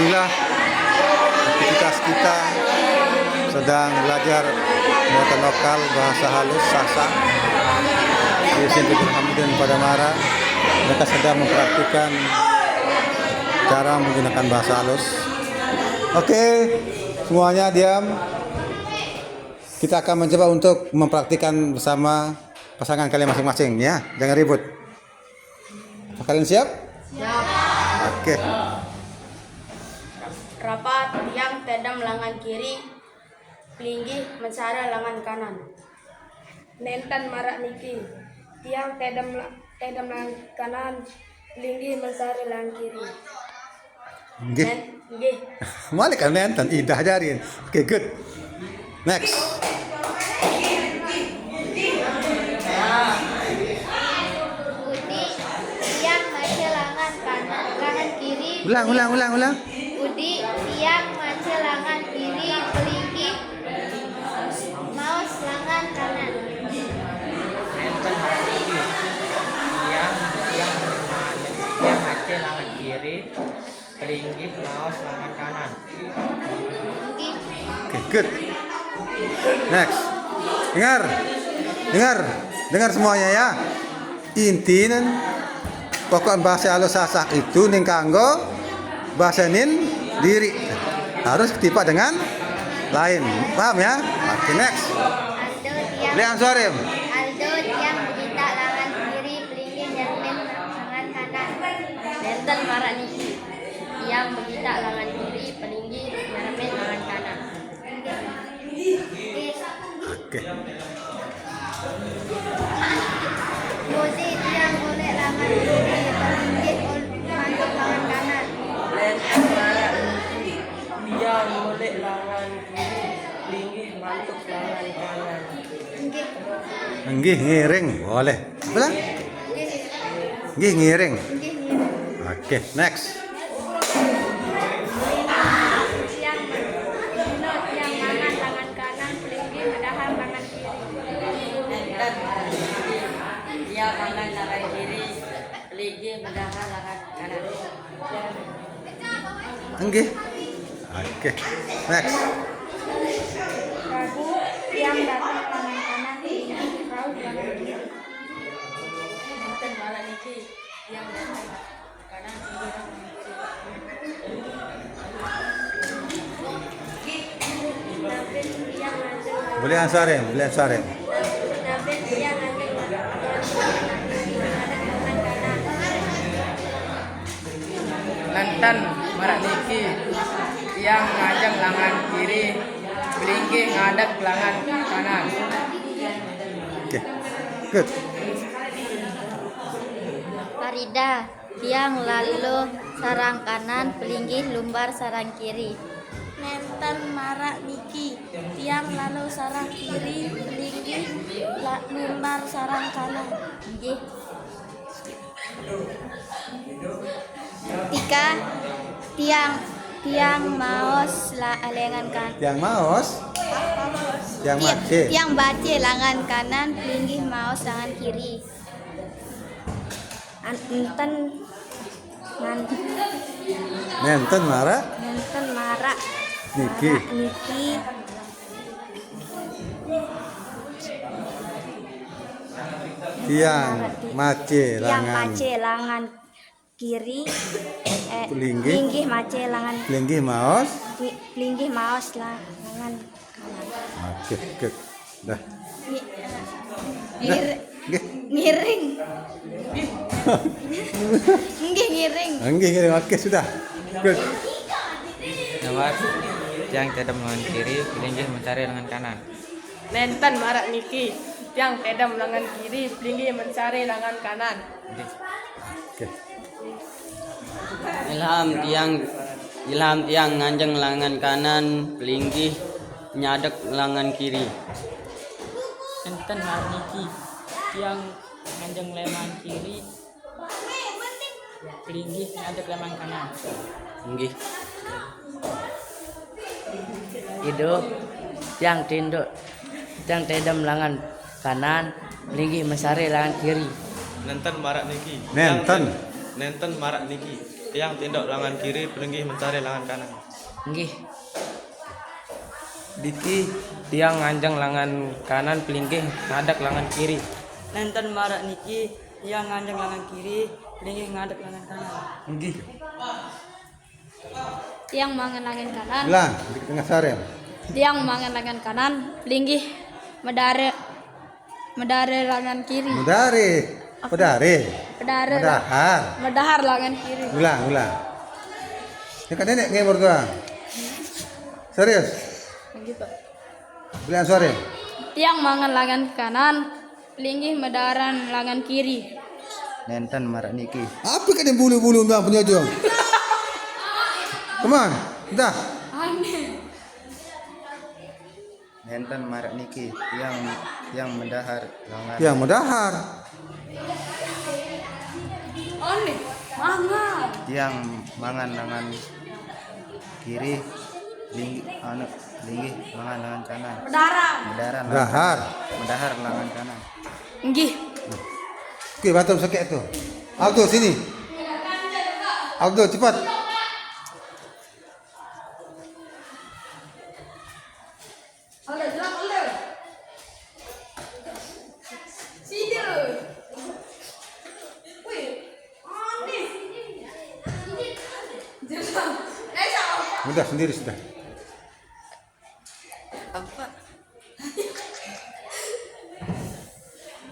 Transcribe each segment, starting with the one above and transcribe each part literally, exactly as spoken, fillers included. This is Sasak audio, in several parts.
Inilah aktivitas kita sedang belajar muatan lokal bahasa halus Sasak di S M P Burhanuddin Padamara. Mereka sedang mempraktikkan cara menggunakan bahasa halus. Oke, semuanya diam. Kita akan mencoba untuk mempraktikkan bersama pasangan kalian masing-masing ya. Jangan ribut. Kalian siap? Siap. Oke. Rapat, tiang tedem langan kiri, pelinggih mensare langan kanan. Nenten maraq niki, tiang tedem la-, tedem langan kanan, pelinggih mensare langan kiri. Nggih. Nen-, nggih. Malik kan nenten, idah jarin. Oke, good. Next. Udi, tiang mace langan kanan, langan kiri. Ulang, ulang, ulang, ulang. Udi, tiang mace langan kiri, pelinggih maos langan kanan. Nenten maraq niki, tiang, tiang, tiang mace langan kiri, pelinggih maos langan kanan. Oke, good. Next. Dengar. Dengar. Dengar semuanya ya. Inti nen, pokok bahasa halus Sasak itu ning kanggo bahasenin diri. Harus ketipak dengan lain. Paham ya? Oke, next. Aldo, tiang. Lean suarem. Aldo, tiang begitaq langan kiri, pelinggih nyarmin langan kanan. Nenten maraq niki. Tiang begitaq langan kiri, pelinggih nyarmin langan kanan. Oke. Mode, tiang golek langan kiri, pelinggih ol-, mantuk langan kanan. Nenten maraq niki. Tiang golek langan kiri, pelinggih mantuk langan kanan. Nggih. Nggih, ngiring. Boleh. Apa? Nggih. Nggih, ngiring. Nggih, ngiring. Oke, next. Tiang, dino tiang mangan langan kanan, pelinggih medahar langan kiri. Nenten. Tiang mangan langan kiri, pelinggih medahar langan kanan. Nggih. Oke. Next. Rabu, tiang dateng langan kanan, pelinggih rauh langan kiri. Nenten maraq niki, tiang dateng kanan, pelinggih rauh langan kiri. Boleh answer ya, boleh answer ya. Nenten maraq niki, tiang nganjeng langan kiri, pelinggih ngadeg langan kanan. Oke, good. Farida, tiang lalo sarang kanan, pelinggih lumbar sarang kiri. Nenten maraq niki, tiang lalo sarang kiri, pelinggih la-, lumbar sarang kanan. Nggih. Tika, tiang, tiang maos la-, lengan kan-, Tiang maos? Tiang Ti-, mace. Tiang bace langan kanan, pelinggih maos langan kiri. An-, enten, nan-, Nenten maraq? Nenten maraq. Niki. Maraq niki. Tiang mace langan. Tiang mace langan kiri, eh, pelinggih. Pelinggih mace langan. Pelinggih maos. Pi-, pelinggih maos la-, langan kanan. Oke, oke. Dah. Ngi-, Dah. Ngir-, Nggih. Ngiring. Nggih, ngiring. Nggih, ngiring. Oke, sudah. Good. Nomor, tiang tedem lengan kiri, pelinggih mencari lengan kanan. Nenten maraq niki, tiang tedem lengan kiri, pelinggih mencari lengan kanan. Oke. Ilham, tiang, Ilham, tiang nganjeng lengan kanan, pelinggih nyadek lengan kiri. Nenten maraq niki, tiang nganjeng lengan kiri, pelinggih nyadek lengan kanan. Nggih. Ido, tiang tinduk, tiang tedem lengan kanan, pelinggih mesare lengan kiri. Nenten maraq niki. Nenten. Tiang, nenten maraq niki. Tiang tinduk langan kiri, pelinggih mesare langan kanan. Nggih. Diki, tiang nganjeng langan kanan, pelinggih ngadeg langan kiri. Nenten marek niki, tiang nganjeng langan kiri, pelinggih ngadeg langan kanan. Nggih. Tiang mangan langan kanan. Ulang, di tengah sarem. Tiang mangan langan kanan, pelinggih medare, medare langan kiri. Medare. Pedare. Pedare. Medahar. Medahar langan kiri. Ulang, ulang. Ini kan nenek ngemor doang. Serius? Begitu. Bilang suara. Tiang mangan langan kanan, pelinggih medaran langan kiri. Nenten marek niki. Apa kena bulu-bulu bang penyojong? Come on, dah. Aneh. Nenten marek niki, tiang, tiang medahar langan. Tiang medahar. Aneh, mangan. Tiang mangan langan kiri, ling, anu, linggih mangan langan kanan. Medaran. Medaran langan. Dahar. Medahar langan kanan. Nggih. Oke, batul sekek tu. Aldo, sini. Aldo, cepat. Aldo, jelas, Aldo. Sini. Wih, aneh. Jelas. Eh, siapa? Udah, sendiri sudah. Apa?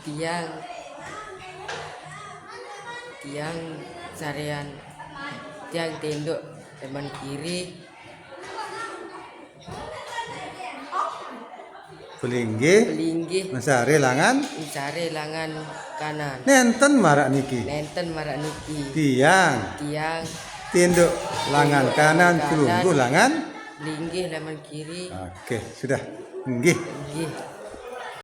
Tiang, tiang sarean, tiang tinduk teman kiri. Pelinggih. Pelinggih. Mesare langan. Mesare langan kanan. Nenten marek niki. Nenten marek niki. Tiang. Tiang. Tinduk langan kanan, kanan. Pelungguh langan. Linggih langan kiri. Oke, sudah. Nggih. Nggih.